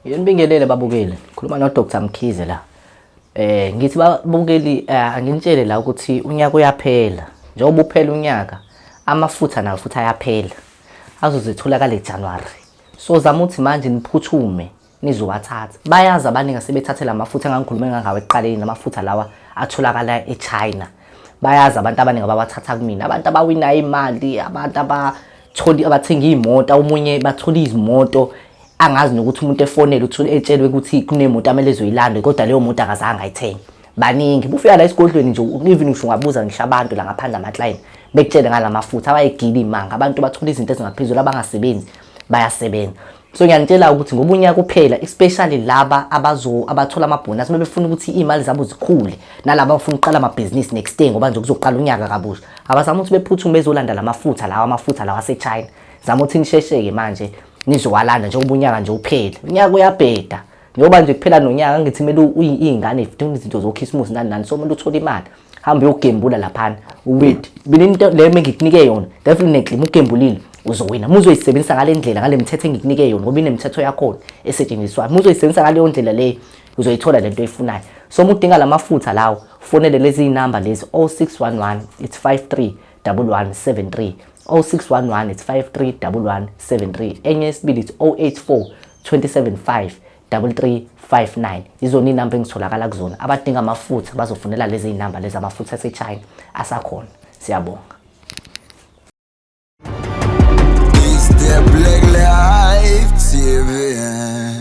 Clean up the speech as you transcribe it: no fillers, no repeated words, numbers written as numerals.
Nginibingelele babukeli. Khuluma no Dr Mkhize la. Ngithi babukeli anginitshele la ukuthi unyaka uyaphela. Njengoba uphela unyaka amafutha nawo futhi ayaphela. Azozitholakala eJanuary. So zama ukuthi manje niphuthume nizowathatha. Bayazi abaningi asebethathe lamafutha engangikhulume ngangawo ekuqaleni, amafutha lawa atholakala eChina. Bayazi abantu abaningi abawathatha kumina, abantu abawinayo imali, abantu abatholi abathenga iy'moto, omunye bathola izimoto angazi nokuthi umuntu efonele uthole etshelwe ukuthi kunemoto amele ezoyilanda kodwa leyo moto akazange ayithenge. Baningi bufika la esigodlweni nje, even ngisho ungabuza ngisho abantu la ngaphandle ama-client bekutshele ngalamafutha abayigila imanga, abantu bathola izinto ezingaphezulu, abangasebenzi bayasebenza. So ngiyanitshela ukuthi ngoba unyaka uphela, especially laba abazo abathola amabhonasi uma befuna ukuthi iy'mali zabo zikhule, nalaba abafuna ukuqala amabhizinisi next day ngoba nje kuzoqala unyaka kabusha, abazama ukuthi bephuthume bezolanda lamafutha lawa, amafutha lawa ase-China. Zama ukuthi nishesheke manje nizowalanda njengoba unyaka nje uphela. Unyaka uyabheda njengoba nje kuphela nonyaka, ngithi kumele iy'ngane zidinga izinto zokhisimusi nani nani, so umuntu uthola imali hambe uyogembula laphana uwit. Mina into le engikunike yona definitely uma ugembulile uzowina. Uma uzoyisebenzisa ngale ndlela, ngale mithetho engikunike yona, ngoba inemithetho yakhona esetshenziswayo, uma uzoyisebenzisa ngaleyo ndlela leyo uzoyithola lento oyifunayo. So uma udinga lamafutha lawo, fonele lezi namba lezi 0611 it's 531173, 0611 it's 531173. Enye yesibili it's 084 275 3359. Izona inamba engitholakala kuzona. Abadinga amafutha bazofunela lezi zinamba lezi, amafutha aseChina asakhona. Siyabonga. It's the Black Life TV.